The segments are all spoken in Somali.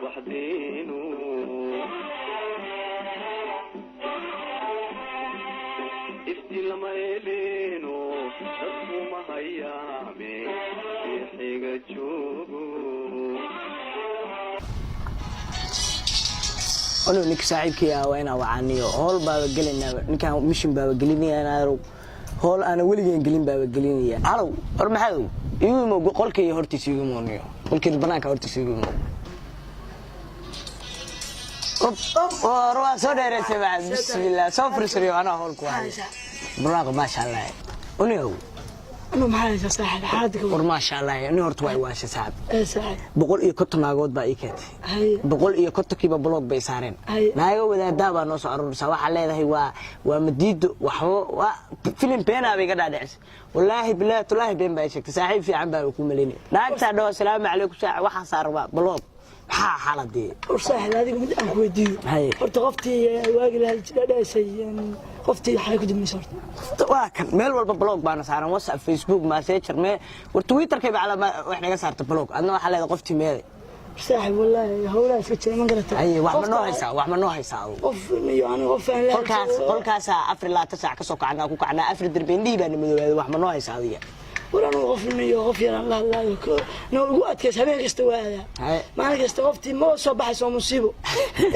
Baxdeenu ifti lama eleeno, dadku ma hayaame xiga joogo. Anu ninka saaxiibkii ah waa inaa wacaaniyo. Hool baaba gelinaa, ninkaan mission baaba gelinaya. Inaarow hool aana weligeen gelin baaba gelinaya. Halow, war maxadow, igu imo qolkay hortiisa, igu imooniyo qolkii banaanka hortiisa igu imo. War waa soo dheereysay bacad. Bismillah, soo fursariyo, anaa hool ku haya barwaaqo. Maasha Allah, uniyow. Anu maxaa haysaa, saaxiib? Xaaladda ka War maasha Allah, ni horta waa iwaasha, saaxib. Ee saaxiib. 150 naagood baa ii keentay. 150-kiiba block bay saareen. Naago wadaadaa baa noo soo aruurisa. Waxaa leedahay waa madiido, waxba waa filim beenaa bay iga dhaadhicisay. Wallaahi bilaahi tulaahi been baa ii sheegtay. Saaxiib fiican baa ku malaynay. Naagtaa dhaho asalaamu calaykum saaxib, waxaa saarabaa block. Maxaa xaaladii? War saaxiib, adiga mid aan ku weydiiyo. Haye. Horta qoftii waagi la dhadhaysay, qoftii xalay ku dambaysa horta? Waa kan meel walba block baana saaran: WhatsApp, Facebook, Messenger, mee war Twitterkay baa wax naga saarta block. Adna waxaa leedahay qoftii meeday. Saaxiib, wallaahi howlaha iska jira, ma garata? Haye, wax ma noo haysaa? Wax ma noo haysaa adigu? Qof iyo aniga qof aan la Qolkaasaa 24 saac ka soo kacnaa, ku kacnaa afar derbi, indhihii baa na madoobaada. Wax ma noo haysaa adiga? War anigu qof iyo qof yaraan la hadlaayo no igu adkaysa. Habeen kasta waa aadaa. Maalin kasta qoftii ma soo baxayso, waa musiibo.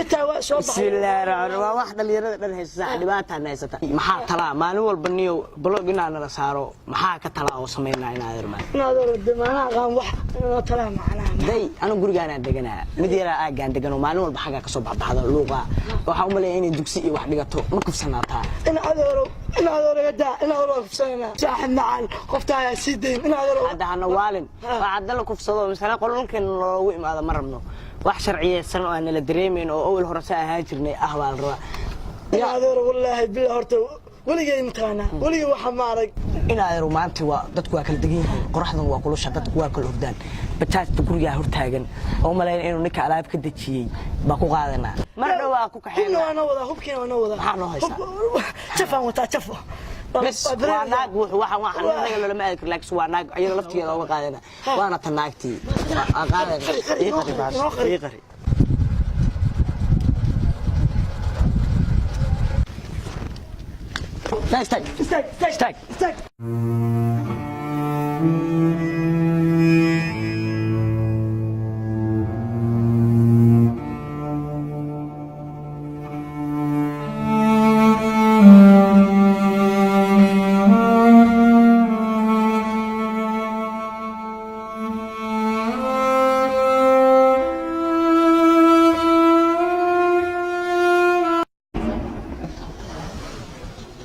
Intaa waa soo baxay. Bismillaahi raxmaan. Waa wax dhalinyarada dhan haysa, sax. Dhibaataan haysata. Maxaa talaa? Maalin walba niyo block inaa nala saaro, maxaa ka talaa oo samaynaa inaa adeermaan? Inaad orode maanaha qaan wax inoo talaa macnaha. Day, anu gurigaanaan deganaa, mid yaraa aaggaan deganoo maalin walba xaggaa kasoo baxbaxda luuqa. Waxaa u maleeya inay dugsi iyo wax dhigato. Ma kufsanaataa? In adeero, in adeero gadaa, in adeero waa kufsanayna, saaxiib macaan. Qofta ayaa sii dayn, in adeero. Hadda hana waalin. Waa hadda la kufsado misana qolalkeena loogu imaado ma rabno. Wax sharciyeysan oo aan nala dareemayn oo awel hore sa ahaan jirnay ah baa la rabaa. In adeero, wallaahi billah, horta weligay mataqaanaa, weligay waxa ma arag. In adeero, maanta waa dadku waa kala degan yihiin, qoraxdan waa kulusha, dadku waa kala hordaan. Bajaajta gurigaa hortaagan oo malayn inuu ninka alaab ka dejiyey baa ku qaadanaa. Mar dhow waa ku Hubna kaxeynaa. waa noo wadaa, hubkiina waa noo wadaa. Maxaa noo haysaa? Jafaan wataa, jafo. Bes waa naag. Wuxuu waxaan naga loolama aadi karo, laakiin waa naag iyada laftigeeda uga qaadana. Waana ta naagtii. Waa qaadana. Ii qari baas, ii qari. Istaag, Istaag, istaag. Istaag. Istaag.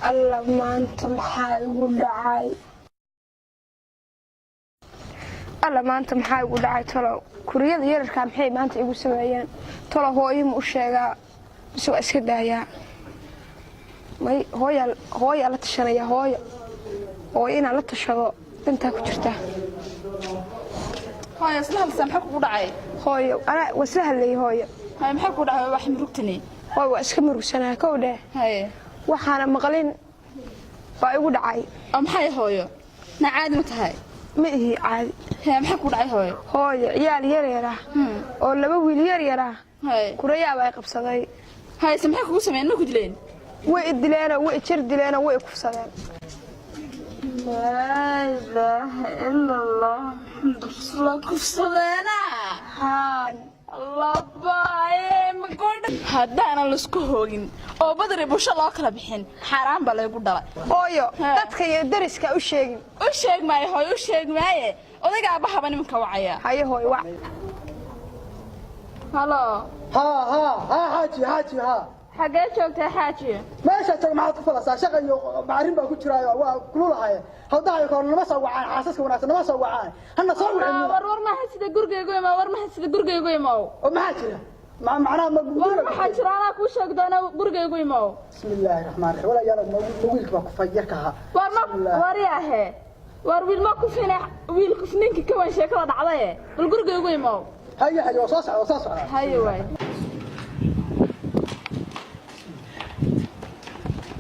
Alla, maanta maxaa igu dhacay? Alla, maanta maxaa igu dhacay? Talow kuriyada yararkaa maxay maanta igu sameeyeen? Talow hooyo ma u sheegaa mise waa iska daayaa? May, hooyaa, hooyaa la tashanaya. Hooyo, hooyo inaan la tashado dantaa ku jirta. Hooyo, isla hadlaysaa, maxaa kugu dhacay? Hooyo, anaa waa isla hadlayay, hooyo. Hooyo, maxaa kugu dhacay? Wax murugtani. Hooyo, waa iska murugsanaa, kow dheh. Waxaana maqlin baa igu dhacay. Oo maxay, hooyo? Na caadi ma tahay? Ma ihi caadi. Hee, maxaa kugu dhacay, hooyo? Hooyo, ciyaal yaryar ah oo laba wiil yaryar ah kurayaaba ay qabsaday. Hayse, maxay kugu sameeyeen? Ma ku dileen? Way i dileenoo, way i jir dileenoo, way i kufsadeen. Laa ilaaha ila Allah, Maxamed rasuulullah. Kufsadeena? Haa. Labaaye, ma goodha haddaanan laisku hoogin oo badri busho loo kala bixin, xaaraan baa laygu dhalay. Hooyo, dadka iyo dariska u sheegin. U sheeg maayo, hooyo, u sheeg maaye. Odayga aabahaba nimanka wacaya. Haye hooyo, wac. Halo. Ha ha ha, xaaji, xaaji, ha. Xaggee joogtaa, xaaji? Meesha tago maxaad ku falasaa? Shaqa iyo arrin baa ku jiraayo, waa kululahaye. Hawdahayo kahor nama soo wacaan, xaasaska wanaagsan nama soo wacaan, hana soo wicin. War, war maxaa sida gurigaygu imow? War maxaa sida gurigaygu imow? Oo maxaa jira? Macnaha ma War maxaa jira? Anaa kuu sheegi doona, gurigaygu imow. Bismi illaahi raxmaan raxiim. Walaa yaala, ma wiilka baa kufay yarka ahaa? War ma war yaahe, war wiil ma kufine, wiil kufninki ka wan sheekada dhacdaye. Bal gurigaygu imow. Haye haye, waa soo socda, waa soo socda. Haye waay.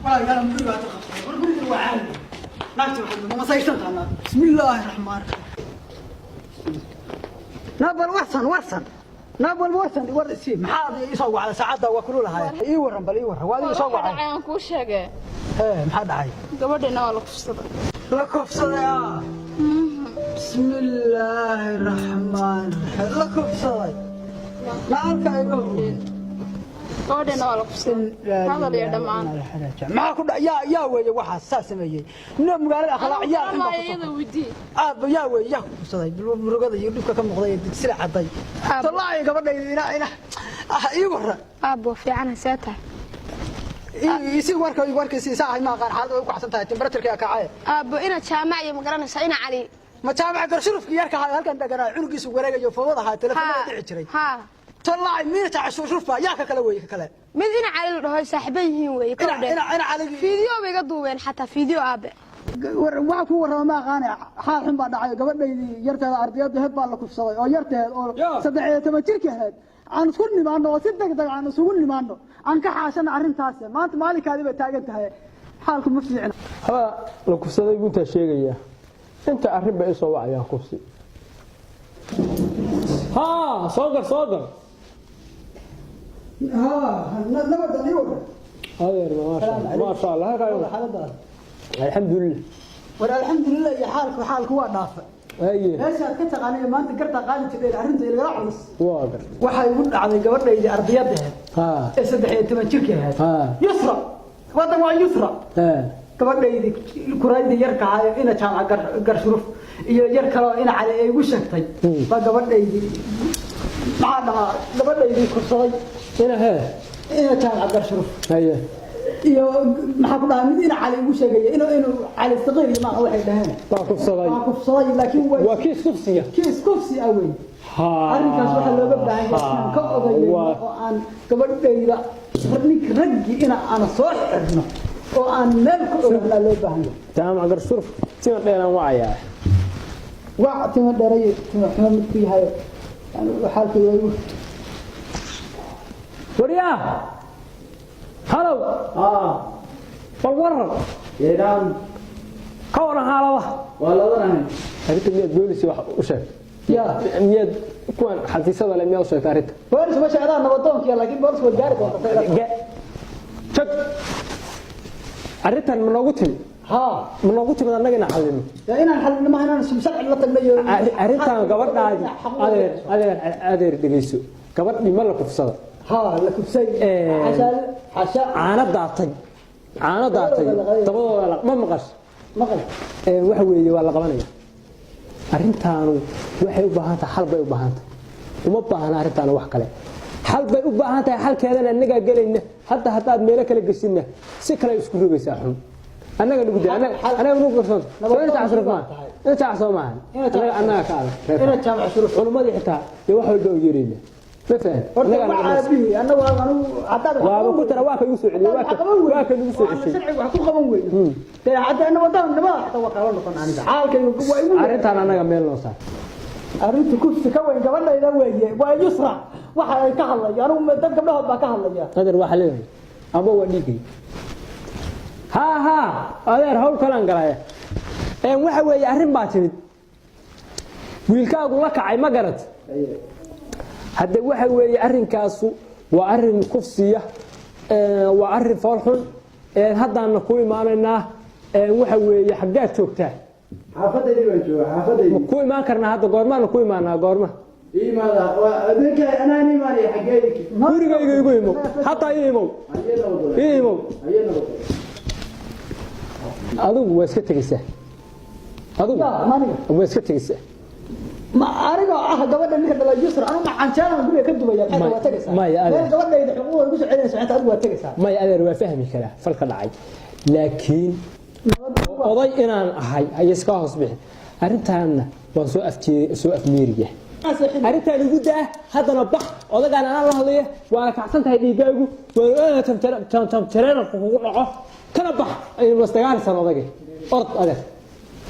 Walaa yaala, ma guriga aad qabsatay? War guriga waa caadi. Naagta waxaad ma masaysan tahay. Bismi illaahi raxmaan raxiim. Nabal warsan warsan. Naab walba warsan war si maxaad ii soo wacday saacadda waa kulul ahaay. Ii waran bal ii waran waa ii soo Waxa wacday. dhacay aan kuu sheegay. Hee, maxaa dhacay? Gabadhina waa la kufsaday. La kufsaday ah. Bismillaahi raxmaani raxiim. La kufsaday. La halka iga hor. Gabadhina waa la kufsaday. Hadal iyo dhammaan. Maxaa ku dhacay? Yaa weeye waxaa saa sameeyey. No magaalada akhlaaq yaa xun baa ku soo Iyada weydii. Aabba yaa weeye yaa ku kufsaday. Murugada iyo dhibka ka muuqday sila caday. Tallaahi gabadhayda ina ah ii waran. Aabbo fiican see tahay? Isi warka warkiisi isaa ahay ma aqaan xaaladda way ku kacsan tahay temperature-ka kacay. Aabbo ina jaamac iyo ma garanaysaa ina Cali. Ma jaamaca garshurufki yarka ahaa halkan deganaa cunugiisu wareegayo foodada ahaa telefoonada dhici jiray. Haa. Tallaahi miina jaamaca shurufba yaa ka kale weeye ka kale. Mid ina Cali la dhaho saaxiibo yihiin weeye. Ina ina ina Cali fiideo bay iga duubeen xataa fiideo aabe. Waxa ku warrama ma aqaan xaal xun baa dhacay gabadhaydii yarteeda ardayda heed baa la kufsaday oo yarteed oo 13 jirka ahayd. Aan isku nimaano oo si degdeg aan isugu nimaano aan ka xaashana arrintaas maanta maalinkaadii bay taagan tahay xaalku ma fiicna. Haba la kufsaday buu intaa sheegayaa inta arrin bay isoo wacayaan kufsi. Haa, soo gar soo gar. Haa, nabadda ii waran. Adeer maasha Allah maasha Allah halkaa xaaladdaas. Alxamdulillah. War alxamdulillah iyo xaalku waa dhaafay. Haye. Meeshaad ka taqaanay maanta gartaa qaadi jirtay arrinta ilagala culus. Waa gar. Waxay igu dhacday gabadhaydii ardayda ahayd. Haa. Ee 13 jirka ahayd. Haa. Yusra. Wadan waa Yusra. Haa. Gabadhaydii kuraydii yarka ahayd ina jaamac garshuruf iyo yar kale oo ina Cali ay igu sheegtay. Baa gabadhaydii maxaa dhahaa gabadhaydii kufsaday. Ina hee. Ina jaamac garshuruf. Haye. Iyo maxaa ku dhahaa mid ina Cali igu sheegay inuu Cali saqiir iyo maaha waxay dhaheen. Baa kufsaday. Baa kufsaday laakiin waa kiis kufsiga. Kiis kufsi ah weyn. Arrinkaas waxaa looga baahan yahay inaan ka odayno oo aan gabadhayda ninka raggii ina aan soo xirno oo aan meel ku ogaanaa loo baahan yahay. Jaamac garshuruf tima dheeraan wacayaa. Waa tima dheeray tima xumo mid ku yahay yani xaalkayda waa igu. Waryaa. Halow. Bal waran. Yeedhaan. Ka waran xaaladaha. Waa ladanahay. Arrinta miyaad booliisi wax u sheegtay? Yaa. Miyaad kuwan xafiisyada leh miyaad u sheegtay arrinta? Boolis ma sheegdaan nabadoonkiya laakiin boolis waa gaari doontaa. Jag. Arrintan ma noogu timi? Haa. Ma noogu timid annaga inaan xallino? Yaa inaan xallino maaha inaan sharci la tagno iyo Arrintan gabadhaadi adeer adeer adeer dhegeyso. Gabadhii ma la kufsada? Haa, la kufsay. Xasha caano daatay. Caano daatay. Dabadooda la ma maqash. Maqal. Waxa weeye waa la qabanaya. Arrintaanu waxay u baahan tahay xal bay u baahan tahay. Uma baahna arrintaanu wax kale. Xal bay u baahan tahay xalkeedana annagaa gelayna. Hadda haddaad meelo kale geshinna si kale isku rogaysaa xun. Annaga nagu daa annaga nagu qarsoon. Soo inta casraf ma. Inta casraf ma. Annaga ka adag. Ina jaamac shuruf. Culimadii xitaa iyo wax walba u yeerayna. Ma fahan. Horta waa caabihi annagu anigu haddaad Waaba ku tara waa ka igu soo celiyay waa ka igu soo ceshay. Sharciga wax ku qaban weyno. Dee hadda annagu waddan nabada xataa waa kala noqon aniga. Xaalkaygu waa igu. Arrintan annaga meel noo saar. Arrintu kufsi ka weyn gabadhayda weeye waa Yusra waxa ay ka hadlayo anigu dad gabdhahood baa ka hadlaya. Adeer waxa leeyahay amba waa dhiigay. Haa haa adeer hawl kalaan galaya. Waxa weeye arrin baa timid. Wiilkaagu la kacay ma garat. Hadda waxa weeye arrinkaasu waa arrin kufsiya waa arrin fool xun haddaana ku imaanaynaa waxa weeye xaggaad joogtaa. Xaafadaydii baan joogaa xaafadaydii. Ma ku imaan karnaa hadda goormaana ku imaanaa goorma? Iimaada waa adinka anaan iimaanaya xaggee. Gurigayga igu imow hataa ii imow. Ii imow. Adigu waa iska tegaysaa. Adigu waa iska tegaysaa. Ma aniga ah gabadha ninka dhalay Yusra anigu ma canjeerana guriga ka dubaya maxay waa tagaysaa. Maya adeer. Meel gabadhayda xuquuqda ugu soo celinaysa inta adigu waa tagaysaa. Maya adeer waa fahmi karaa falka dhacay. Laakiin oday inaan ahay ay iska hoos bixin. Arrintaanna waan soo afjeeyay soo afmeeriya. Arrintaan igu daa haddana bax odagaan anaa la hadlaya waana kacsan tahay dhiiggaagu waana tamtareerarku kugu dhaco kana bax aynu wasdagaalisan odagay orod adeer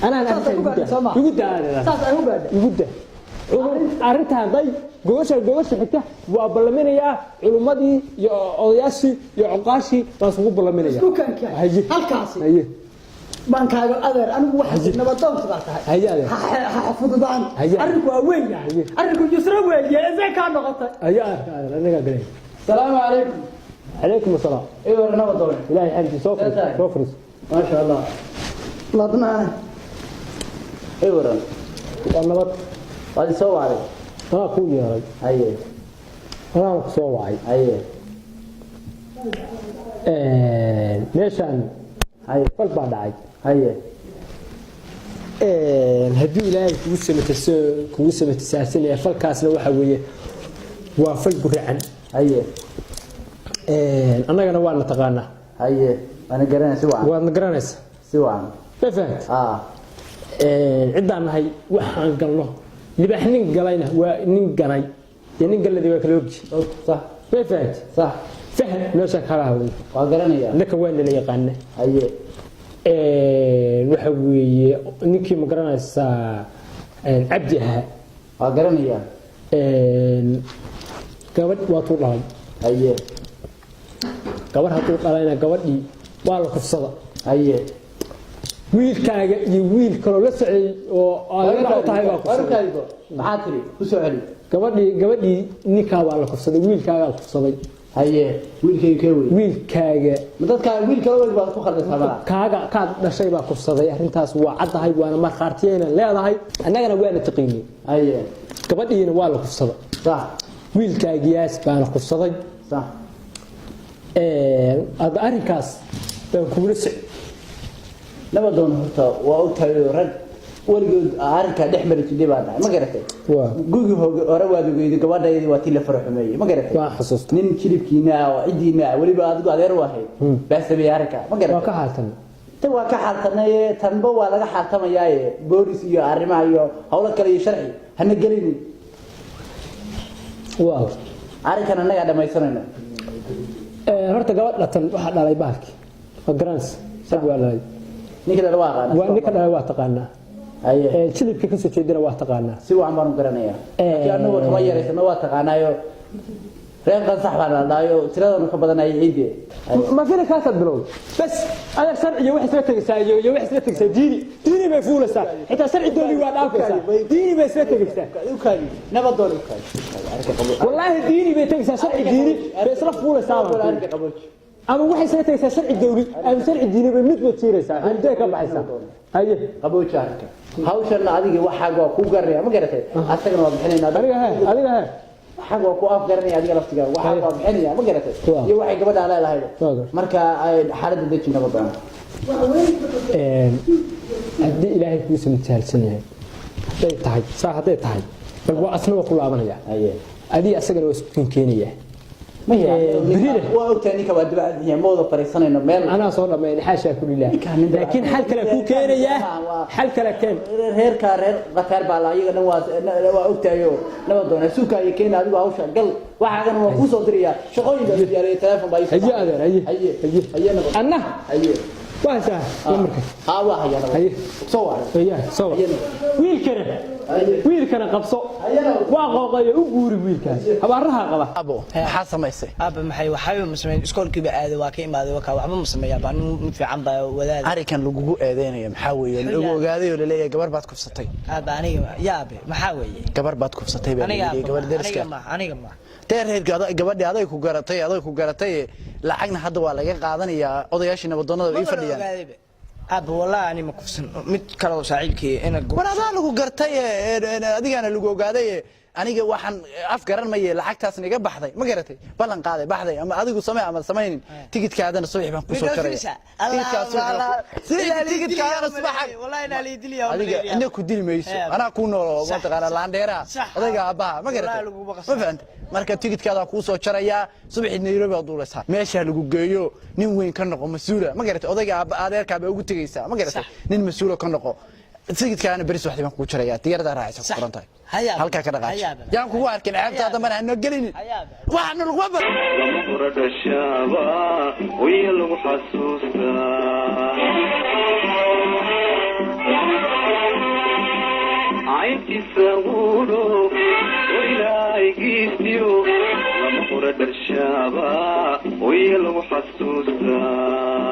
anaan arrintaan igu daa igu daa adeer Saas ay u gaadhay. Igu daa arrintaan day gogosha xigta waa ballaminayaa culummadii iyo odayaashii iyo cuqaashii baan isugu ballaminayaa. Isku kanka. Haye. Halkaasi. Haye. Baan kaaga adeer, anigu waxa nabadoonki baa tahay. Haye adeer. Ha fududaan. Haye. Arrinku waa weyn yahay, arrinku yusra weeye, isee kaa noqotay. Ayaa arka adeer, anagaa galay. Salaamu calaykum. Calaykum asalaam. Iwar nabadoon. Ilaahay xamdi, soo fariis, soo fariis. Maasha allah. Ladnaane. Iwaran. Waa nabad. Waad isoo wacday. Anaa kuu yeeray. Haye. Anaana ku soo wacay. Haye. Meeshaan Haye. fal baa dhacay. Haye. Haddii ilaahay kugu samatas kugu samatasaarsanaya, falkaasna waxa weeye waa fal guracan. Haye. Annagana waa na taqaanaa. Haye, waana garanaya si wacan. Waadna garanaysa. Si wacan. Ma fahant? Aa. Ciddaan nahay waxaan galno, libaax nin galayna waa nin ganay iyo nin galladii waa kala ogji. Sax. Ma fahant? Sax. Fahm meesha kala hadlay. Waa garanaya. Innaka waa nala yaqaana. Haye. Waxa weeye ninkii, ma garanaysaa, Cabdi ahaa. Waa garanaya. Gabadh waatuu dhalay. Haye. Gabadh hadduu dhalayna, gabadhii waa la kufsada. Haye. Wiilkaaga iyo wiil kaloo la socday oo aad u tahay baa kufsaday. Maxaa tiri? Ku soo celi. Gabadhii ninkaa waa la kufsaday, wiilkaagaa la kufsaday. Haye, wiilkayga kee wey? Wiilkaaga. Ma dadkaa wiil kala weyd baad ku khaldaysaa malaa. Kaaga kaad dhashay baa kufsaday. Arrintaas waa caddahay, waana markhaatiyayna leedahay, annagana waana taqiinay. Haye. Gabadhiina waa la kufsaday. Sax. Wiilkaagiyaas baana kufsaday. Sax. Hadda arrinkaas baan kuula socday. Nabadoon, horta waa ogtahay oo rag weligood arrinkaa dhex mari jidhay baa dhahay, ma garatay? Waa. Gurigii hore waad ogeyday, gabadhayadii waa tii la fara xumeeyey, ma garatay? Waan xasuusta. Nin jilibkiina ah oo ciddiina ah, weliba adigu adeer u ahayd, baa sameeyey arrinkaa, ma garatay? Waa ka xaaltan. Tan waa ka xaaltanaye, tanba waa laga xaaltamayaaye, boolis iyo arrimaha iyo howlo kale iyo sharci hana gelinin. Waa. Arrinkan annagaa dhammaysanayno. Horta gabadha tan waxaa dhalay bahalkii, waa garanaysa, sag waa dhalay. Ninka dhala waa aqaana. Waa ninka dhalay, waa taqaanaa. Haye. Jilibka kasoo jeedana waa taqaanaa. Si wacan baan u garanayaa. Laakiin annagu kama yaraysano, waa taqaanaayo, reer Qansax baan la dhaayo, tiradanu ka badanaya ciidde. Ma fili kaasaad bilowday bas adeer, sharciga waxay isla tegaysaa iyo waxay isla tegaysaa diini, diini bay fuulaysaa, xitaa sharci dooli waa dhaafaysaa, diini bay isla tegaysaa. Ukaadi nabadoon, ukaadi. Wallaahi diini bay tegaysaa, sharci diini bay isla fuulaysaa baan ku yidhi. Ama waxay isla tegaysaa sharci dawli ama sharci diini bay mid bay tiiraysaa, intee ka baxaysaa? Haye. Qabooji arrinka. Hawshan adiga waxaaga waa kuu garanaya, ma garatay? Asagana waa bixinayna. Adiga he, adiga he. Waxaaga waa ku af garanaya, adiga laftigaaga waxaaga waa bixinaya, ma garatay? Waa. Iyo waxay gabadhaa leedahay. Waa gar. Marka ay xaaladda deji, nabadoon. Haddii ilaahay kuu samtaalsan yahay, hadday tahay saa, hadday tahay bal waa asna waa ku laabanaya. Haye. Adiga asagana waa isku keenaya. Maya. Berina. Waa ogtahay ninka waa dibacad, ma wada fariisanayno meel. Anaa soo dhammayn, xaashaa ku lilah. Ninkaan nin laakiin xal kale kuu keenayaa, xal kale keen. Reerka reer Qataar baa la iyaga dhan waa ogtahay oo nabadoon suuka iyo keena. Adigu hawsha gal, waxaagana waa kuu soo dirayaa, shaqooyin baa diyaariyay, telefoon baa ii soo Haye adeer, haye. Haye. Haye. Haye nabad. Anna Haye. waa haysaa lambarka. Haa, waa hayaa nabad. Haye. Soo waa. Haye, soo Haye nabad. Wiilkana, Haye. wiilkana qabso. Haye nabad. Waa qooqayo, u guuri wiilkaas habaaraha qaba. Abo, maxaa samaysay? Aaba, maxay? Waxba ma sameyn, iskoolkiiba aaday, waa ka imaaday, waa kaa, waxba ma sameeyaa baa, nin fiican baa wadaad. Arrinkan lagugu eedeynayo maxaa weeye? Lagu ogaaday oo laleeyahay gabar baad kufsatay. Aaba, aniga yaabe, maxaa weeye? Gabar baad kufsatay baa aniga laleeyahay, gabar aniga deriska. Ma aniga ma. Dee reerka gabadhii aday ku garatay, aday ku garatay, lacagna hadda waa laga qaadanayaa, odayaashii nabadoonnada ii fadhiyaan. Ogaadayba aaba, wallahi ani ma kufsan, mid kale oo saaxiibkii ina War adaa lagu gartay, adigaana lagu ogaaday. Aniga waxaan af garan maye, lacagtaasna iga baxday, ma garatay? Ballan qaaday baxday, ama adigu samee ama samaynin, tigidkaadana subax baan kusoo jaraya. Tigidkaadana subaxa. Wallahi inaa liidiliya. Adiga cidna ku dili mayso, anaa kuu noolo, mataqaanaa, laandheeraha, odayga aabbaha, ma garatay? Ma fahantay? Marka tigidkaadaa kuu soo jarayaa, subaxii Nairobi aad duulaysaa, meesha lagu geeyo nin weyn ka noqo, mas-uula, ma garatay? Odayga aabba adeerkaa baa ugu tegaysaa, ma garatay? Nin mas-uula ka noqo. Tigidkaana beri subaxdii baan kuu jarayaa, diyaaradaa raacaysa ku qoran tahay, halkaa ka dhaqaaji, yaan kugu arkin ceebtaada mana hanoo gelinin, waxaana laguma bar. Lama hura dhashaaba wiya lagu xasuustaa cayntiisa quudho ilaahigiisiyo, lama hura dhashaaba wiya lagu xasuustaa.